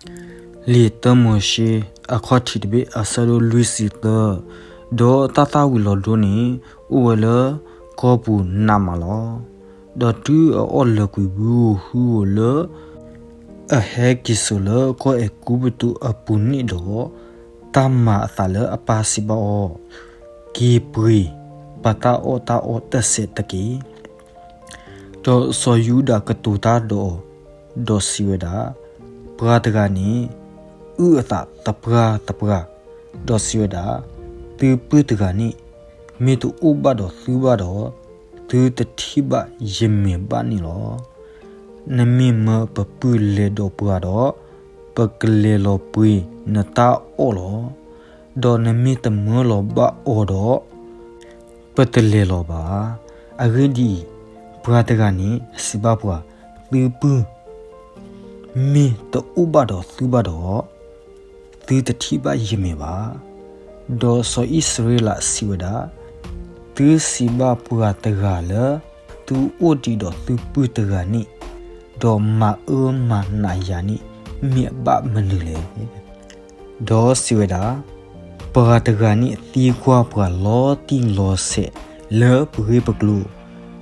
လံာ်တၢမိၤၡ့ အခီၣ်ထံးတဘ့ၣ် အဆၢဒိၣ်လွံၢ်ဆံသၢ, ဒီးတၢ်သၣ်ဝံၤလီၤဒိန့ၣ် အိၣ်ဝဲလၢကီၢ်ပူၤနးမးလီၤ. ဒီးတုၤအအီၣ်လၢာ်ကွံာ်ဘုဧိၤဟုဧိၤလၢ အဟဲက့ၤစိာ်လၢကီၢ်အဲၤကူပတူးအပူၤန့ၣ်ဒီး, တၢ်မၤအသးလၢအပၢ်စံးဘၣ်အီၤ, က့ၤပှ့ၤ ပတၢ်အီၣ်တၢ်အီတၢ်စဲးတက့ၢ်. ဒီးစီၤယူဒၤကတိၤတၢ်ဒီးအီၤ, ဒီးစံးဝဲဒၣ်, ပှၤတဂၤန့ၣ် အုၣ်အသးသပှၢ်သပှၢ်, ဒီးစံးဝဲဒၣ်, သုပုၢ်တဂၤန့ၣ် မ့ၢ်တအိၣ်ဘၣ်ဒီးသုဘၣ်ဒီး, သုတထံၣ်ဘၣ်ယမဲာ်ဘၣ်န့ၣ်လီၤ. နမ့ၢ်မၢပပုၢ်လဲၤဒီးပှၤဒီး, ပကလဲၤလီၤပှ့ၤနတၢ်အီၣ်လီၤ. ဒီးနမ့ၢ်တမၢလီၤဘၣ်အီၤဒီး, ပတလဲၤလီၤဘၣ်. အဂ့ၢ်ဒ်အံၤ, ပှၤတဂၤန့ၣ်စံးဘၣ်ပှၤ, သုပုၢ် မ့ၢ်တအိၣ်ဘၣ်ဒီးသုဘၣ်ဒီး, သုတထံၣ်ဘၣ်ယမဲာ်ဘၣ်. ဒီးစီၤအံၣ်စရ့လးစံးဝဲဒၣ်, သုစံးဘၣ်ပှၤတဂၤလၢ သုအိၣ်ဒံးဒီးသုပုၢ်တဂၤန့ၣ်, ဒီးမၤအၢမၤနးယၤန့ၣ် မ့ၢ်အဘၣ်မနုၤလဲၣ်. ဒီးစံးဝဲဒၣ်, ပှၤတဂၤန့ၣ်သံကွၢ်ပှၤလီၤတံၢ်လီၤဆဲးလၢပဂ့ၢ်ပကျိၤ,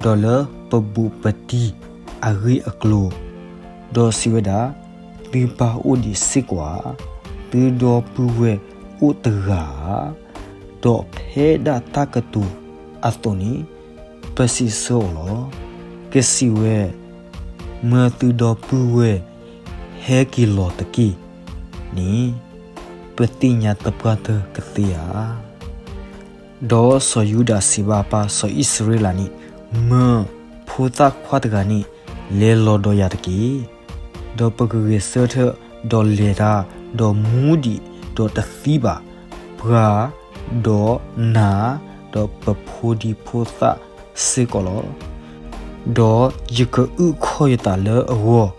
ဒီးလၢပဘူးပတံၢ်အဂ့ၢ်အကျိၤ, ဒီးစံးဝဲဒၣ်, သုပၢ်အိၣ်ဒံးစ့ၢ်ကီးဧါ, သုဒီပုၢ်ဝဲၢ်အိၣ်တဂၤဧါ, ဒီးဖဲဒၣ်တၢ်ကတိၤအသိးန့ၣ် ပစံးဆၢအီၤလီၤ. ကစံးဝဲ, မၢသုဒီပုၢ်ဝဲၢ်ဟဲက့ၤလီၤတက့ၢ်န့ၣ်, ပသ့ၣ်ညါသပှၢ်တၢၢ်ကသ့ဧါ. ဒီးစီၤယူဒၤစံးဘၣ်ပၢ်စီၤအံၣ်စရ့လးန့ၣ်, မၢဖိသၣ်ခွါတဂၤန့ၣ် လဲၤလီၤဒီးယၤတက့ၢ်. ဒီးပကဂဲၤဆၢထၢၣ်ဒီးလဲၤတၢ်, ဒီးမူဒံးဒီးတသံဘၣ်, ပှၤဒီးနၤ, ဒီးပဖိဒံဖိသၣ်စ့ၢ်ကီးလီၤ. ဒီးယကအုၣ်ခီၣ်ယသးလၢအဂီၢ်,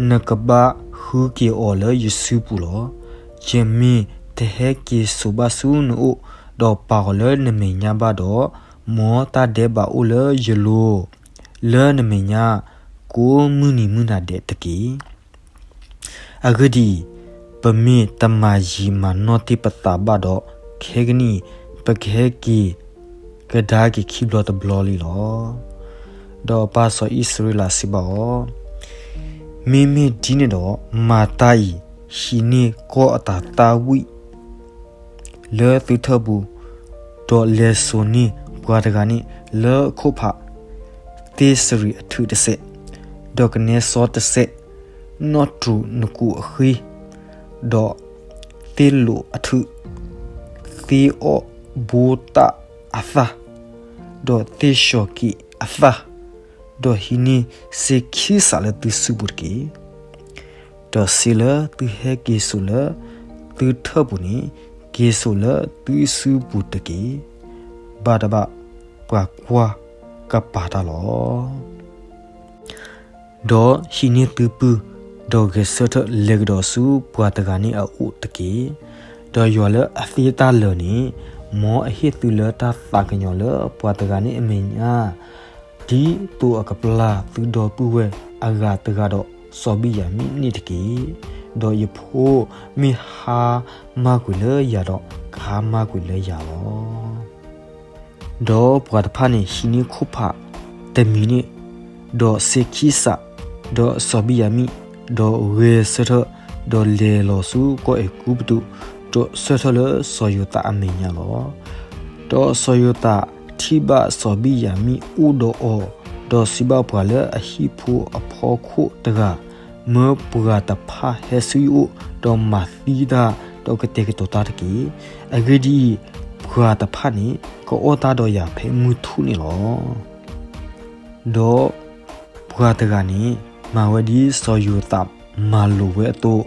နကဘၣ်ဃုက့ၤအီၤလၢယစုပူၤလီၤ. ယမ့ၢ်တဟဲက့ၤစိာ်ဘၣ်ဆူနအိၣ်, ဒီးပာ်အီၤလၢနမဲာ်ညါဘၣ်ဒီး, မ်တၢ်ဒဲးဘးအိၣ်လၢယလိၤ လၢနမဲာ်ညါကိးမုၢ်နံၤမုၢ်နၤဒဲးတက့ၢ်. အဂ့ၢ်ဒ်အံၤ, ပမ့ၢ်တမၤယံာ်မၤနီၢ်တ့ၢ်ပသးဘၣ်ဒီး, ခဲကနံၣ်အံၤ ပကဟဲက့ၤကဒါက့ၤခံဘျီတဘျီလံလီၤ. ဒီးပၢ်စီၤအံၣ်စရ့လးစံးဘၣ်အီၤ, မ့မ့ၢ်ဒ်န့ၣ်ဒီး, မၤတၢ်အံၤ, ဟံးန့ၢ်ကီၢ်အတၤသၣ်ဝံၣ် လၢသုထၢၣ်ပူၤ, ဒီးလဲၤစိာ်န့ၢ်ပှၤတဂၤန့ၣ်လၢခိၣ်ဖး, သ့ၣ်စရံးအထုးတစဲး, ဒီးကနဲစီတစဲး, နီၣ်တြူာ်နကူးအဃ့, ဒီးသ့ၣ်လိာ်အထုး, သ့ၣ်အီၣ်ဘိတၣ်အသၣ်, ဒီးသ့ၣ်ၡီၤကံးအသၣ်, ဒီးဟံးန့ၢ်စ့ခံစးလၢသုစုပူၤတက့ၢ်. ဒီးစ့လၢသုဟဲက့ၤစိာ်လၢသုထၢၣ်ပူၤန့ၣ်, က့ၤစိာ်လၢသုစုပူၤတက့ၢ်. ဘၣ်တဘၣ်ပှၤကွၢ်ကပာ်တၢ်လီၤ. ဒီးဟံးန့ၢ်သုပုၢ်, ဒီးဂဲၤဆၢထၢၣ်လဲၤကဒီးဆူပှၤတဂၤန့ၣ်အအိၣ်တက့ၢ်. ဒီးယွၤလၢအသ့တၢ်လၢာ်န့ၣ်, မ်အဟ့ၣ်သုလၢတၢ်သးကညီၤလၢပှၤတဂၤန့ၣ်အမဲာ်ညါ, ဒ်သိးအကပျၢ်သုဒီပုၢ်ဝဲၢ်အဂၤတဂၤဒီးစီၤဘံၣ်ယၤမံၣ်န့ၣ်တက့ၢ်. ဒီးယဖိမ့ၢ်ဟါမၢ်ကွံာ်လၢယၤဒီး, ကဟါမၢ်ကွံာ်လၢယၤလီၤ. ဒီးပှၤတဖၣ်န့ၣ်ဟံးန့ၢ်ခိၣ်ဖးတမံၤန့ၣ်, ဒီးစ့ခံစး, ဒီးစီၤဘံၣ်ယၤမံၣ်, ဒီးဂဲၤဆၢထၢၣ်, ဒီးလဲၤလီၤဆူကီၢ်အဲၤကူပတူး, ဒီးဆၢထၢၣ်လၢစီၤယိၤသးအမဲာ်ညါလီၤ. ဒီးစီၤယိၤသးထံၣ်ဘၣ်စီၤဘံၣ်ယၤမံၣ်အိၣ်ဒီးအီၤ, ဒီးစံးဘၣ်ပှၤလၢအဟံၣ်ဖိအဖီခိၣ်တဂၤ, မၢပှၤတဖၣ်ဟဲဆူယအိၣ်, ဒီးမၤသံတၢ်, ဒီးကတဲာ်ကတီၤတၢ်တက့ၢ်. အဂ့ၢ်ဒ်အံၤ, ပှၤတဖၣ်န့ၣ်ကအီၣ်တၢ်ဒီးယၤဖဲမုၢ်ထူၣ်န့ၣ်လီၤ. ဒီးပှၤတဂၤန့ၣ်မၤဝဲဒ်စီၤယိၤသးမၤလိာ်ဝဲအသိး,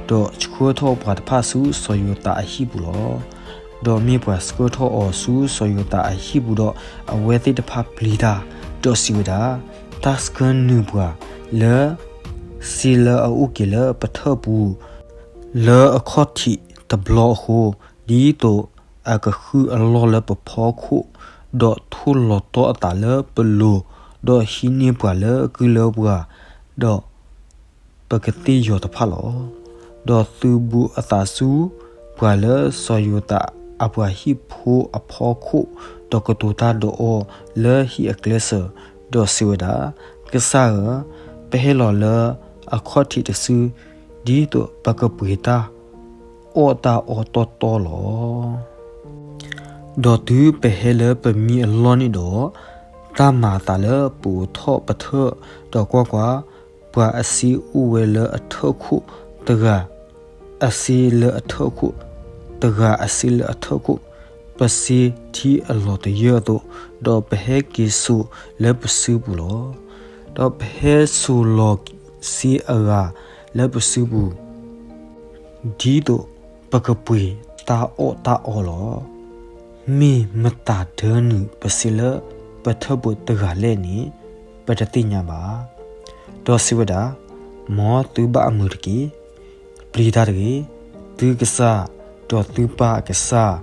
ဒီးဆှၢထီၣ်ပှၤတဖၣ်ဆူစီၤယိၤသးအဟံၣ်ပူၤလီၤ. ဒီးမ့ၢ်ပှၤဆှၢထီၣ်အီၤဆူစီၤယိၤသးအဟံၣ်ပူၤဒီး, အဝဲသ့ၣ်တဖၣ်ပျံၤတၢ်, ဒီးစံးဝဲဒၣ်, တၢ်ဆှၢနုာ်ပှၤလၢ စ့လၢအအိၣ်က့ၤလၢပထၢၣ်ပူၤ လၢအခီၣ်ထံးတဘျီအဃိ, ဒ်သိးအကဃုအလီၢ်လၢပဖီခိၣ်, ဒီးထိၣ်လီၤတီအသးလၢပလိၤ, ဒီးဟံးန့ၢ်ပှၤလၢကုလၢပှၤ, ဒီးပကသ့ၣ်ယီၤတဖၣ်လီၤ. ဒီးသုးဘူးအသးဆူပှၤလၢစီၤယိၤသးအပှၤဟံၣ်ဖိအဖီခိၣ်, ဒီးကတိၤတၢ်ဒီးအီၤလၢဟံၣ်အကျဲစၢၤ, ဒီးစံးဝဲဒၣ်, ကစၢ်ဧၢ, ပဟဲလီၤလၢအခီၣ်ထံးတစု, ဒ်သိးပကပှ့ၤတၢ်အီၣ်တၢ်အီတီတီလီၤ. ဒီးတုၤပဟဲလၢပမံအလီၢ်န့ၣ်ဒီး, တၢ်မၤအသးလၢပအိးထီၣ်ပထၢၣ်, ဒီးကွၢ်ကွၢ်, ပှၤအစ့အိၣ်ဝဲလၢအထၢၣ်ခိၣ်တဂၤအစ့လၢအထၢၣ်ခိၣ်, တဂၤအစ့လၢအထၢၣ်ခိၣ်, ပစ့ထံအလီၢ်တယၢၢ်အသိး, ဒီးပဟဲက့ၤစိာ်လၢပစုပူၤလီၤ. ဒီးပဟဲစိာ်လီၤစ့အဂၤလၢပစုပူၤ ဒ်သိးပကပှ့ၤတၢ်အီၣ်တၢ်အီလီၤ. မ့ၢ်မတၤဒၢနုာ်ပစ့လၢပထၢၣ်ပူၤတဂၤလဲၣ်န့ၣ် ပတသ့ၣ်ညါဘၣ်. ဒီးစံးဝဲဒၣ်, မ်သုဘၣ်အမုာ်တက့ၢ်. ပျံၤတၢ်တဂ့ၤ. သုကစၢ်, ဒီးသုပၢ်အကစၢ်,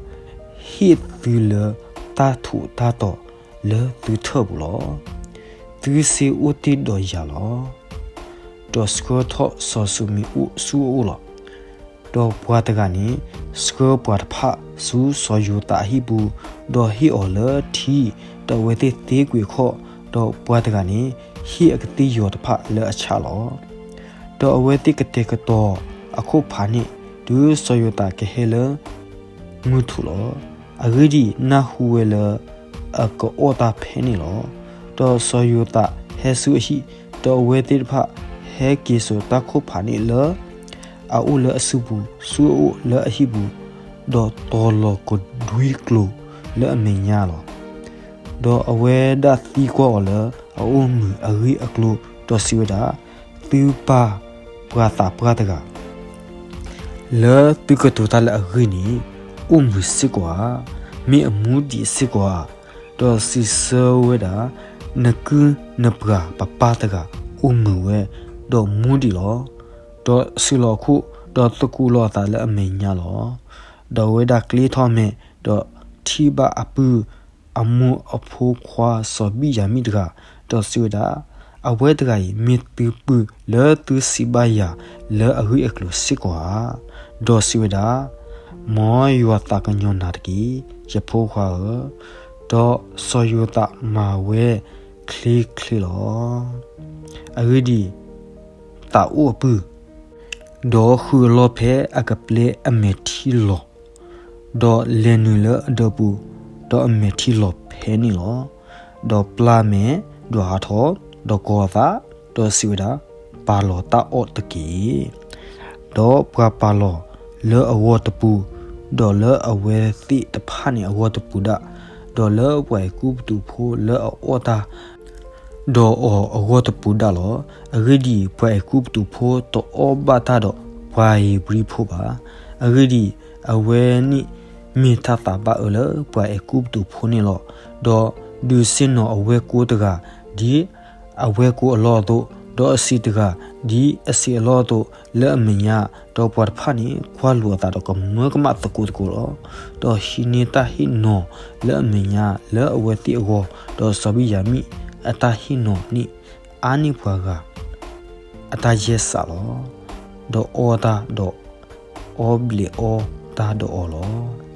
ဟ့ၣ်သုလၢတၢ်ထူးတၢ်တီၤလၢသုထၢၣ်ပူၤလီၤ. သုစ့အိၣ်တ့ၢ်ဒီးယၤလီၤ. ဒီးဆှၢထီၣ်စီၤၡမူၤအ့လးဆူအအိၣ်လီၤ. ဒီးပှၤတဂၤန့ၣ် ဆှၢပှၤတဖၣ်ဆူစီၤယိၤသးအဟံၣ်ပူၤ, ဒီးဟ့ၣ်အီၤလၢထံ, ဒီးအဝဲသ့ၣ်သ့ကွံာ်အခီၣ်, ဒီးပှၤတဂၤန့ၣ် ဟ့ၣ်အကသ့ၣ်ယီၤတဖၣ်လၢအဆၣ်လီၤ. ဒီးအဝဲသ့ၣ်ကတဲာ်ကတီၤအခိၣ်ဖးန့ၣ်, တုၤစီၤယိၤသးကဟဲလၢ မုၢ်ထူၣ်လီၤ. အဂ့ၢ်ဒ်အံၤ, နၢ်ဟူဝဲလၢအကအီၣ်တၢ်ဖဲန့ၣ်လီၤ. ဒီးစီၤယိၤသးဟဲဆူအဟံၣ်, ဒီးအဝဲသ့ၣ်တဖၣ်ဟဲက့ၤစိာ်တၢ်ခိၣ်ဖးန့ၣ်လၢ အအိၣ်လၢအစုပူၤ ဆူအအိၣ်လၢအဟံၣ်ပူၤ, ဒီးတီၤလီၤကဒွံကျိာ်လၢအမဲာ်ညါလီၤ. ဒီးအဝဲဒၣ်သံကွၢ်အီၤလၢအအိၣ်မုာ်အဂ့ၢ်အကျိၤ, ဒီးစံးဝဲဒၣ်, သုပၢ်ပှၤသးပှၢ်တဂၤ လၢသုကတိၤတၢ်လၢအဂ့ၢ်န့ၣ် အိၣ်မုာ်စ့ၢ်ကီးဧါ, မ့ၢ်အမူဒံးစ့ၢ်ကီးဧါ. ဒီးစံးဆၢဝဲဒၣ်, နကုၢ်နပှၤပပၢ်တဂၤအိၣ်မုာ်ဝဲ, ဒီးမူဒံးလီၤ. ဒီးစုလီၤအခိၣ်, ဒီးသကိးလီၤအသးလၢအမဲာ်ညါလီၤ. ဒီးအဝဲဒၣ်ကျ့ထီၣ်မဲာ်, ဒီးထံၣ်ဘၣ်အပုၢ်အမိၢ်အဖိခွါစီၤဘံၣ်ယၤမံၣ်တဂၤ, ဒီးစံးဝဲဒၣ်, အဝဲတဂၤအံၤ မ့ၢ်သုပုၢ်လၢသုစံးဘၣ်ယၤလၢအဂ့ၢ်အကျိၤစ့ၢ်ကီးဧါ. ဒီးစံးဝဲဒၣ်, မ်ယွၤသးကညီၤနၤတက့ၢ်, ယဖိခွါဧၢ. ဒီးစီၤယိၤသးမၤဝဲချ့ချ့လီၤ. အဂ့ၢ်ဒ်အံၤ, သးအိၣ်အပုၢ်, ဒီးဃုအလီၢ်ဖဲအကပျဲအမဲာ်ထံလီၤ, ဒီးလဲၤနုာ်လၢအဒၢးပူၤ, ဒီးအမဲာ်ထံလီၤဖဲန့ၣ်လီၤ. ဒီးပျၢ်မဲာ်, ဒီးဟးထီၣ်, ဒီးကိးအသး, ဒီးစံးဝဲဒၣ်, ပာ်လီၤတၢ်အီၣ်တက့ၢ်. ဒီးပှၤပာ်လီၤလၢအဂီၢ်တပူၤ, ဒီးလၢအဝဲသ့ၣ်တဖၣ်န့ၣ်အဂီၢ်တပူၤဒၣ်, ဒီးလၢပှၤအဲၤကူပတူးဖိလၢအအီၣ်တၢ် ဒီးအီၤအဂီၢ်တပူၤဒၣ်လီၤ. အဂ့ၢ်ဒ်အံၤ, ပှၤအဲၤကူပတူးဖိတအီၣ်ဘၣ်တၢ်ဒီးပှၤဧ့ၤဘြံၤဖိဘၣ်. အဂ့ၢ်ဒ်အံၤ, အဝဲန့ၣ်မ့ၢ်တၢ်သးဘၣ်အၢလၢပှၤအဲၤကူပတူးဖိန့ၣ်လီၤ. ဒီးဒုးဆ့ၣ်နီၤအဝဲၢ်ကိတဂၤ ဒ်အဝဲၢ်ကိအလီၢ်အသိး, ဒီးအစံးတဂၤ ဒ်အစံးအလီၢ်အသိး, လၢအမဲာ်ညါ, ဒီးပှၤတဖၣ်န့ၣ် ကွၢ်လိာ်အသးဒီးကမၢကမၣ်သကိးသကိးလီၤ. ဒီးဟံးန့ၢ်တၢ်ဟ့ၣ်နီၤလၢအမဲာ်ညါလၢအဝဲသ့ၣ်အဂီၢ်, ဒီးစီၤဘံၣ်ယၤမံၣ်အတၢ်ဟ့ၣ်နီၤန့ၣ် အါန့ၢ်ပှၤဂၤအတၢ်ယဲၢ်စးလီၤ. ဒီးအီၣ်တၢ်ဒီး အီဘျဲးအီတၢ်ဒီးအီၤလီၤ.